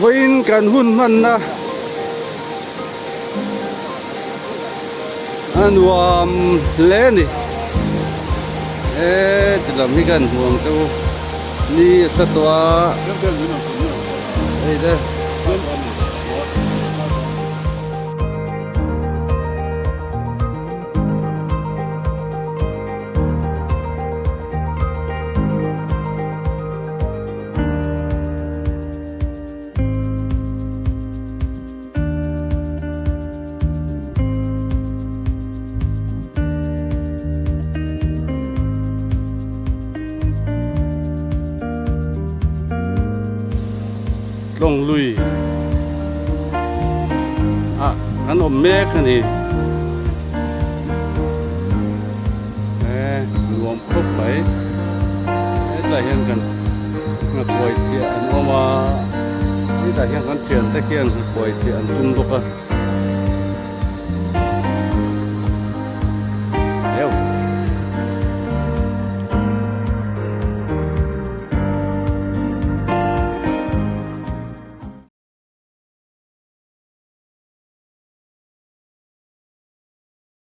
Vawiin kan hun hmanna a nuam hle a ni. He ti lam hi kan hmu ang che u. Ni a sa tawh a. Hei te. Tlawng lui ah kan awm mek a ni e nuam khawp mai hetlai hian kan nghakuai chiah an awm a hetah hian kan thiante khian nghakuai chiah an tum bawk a.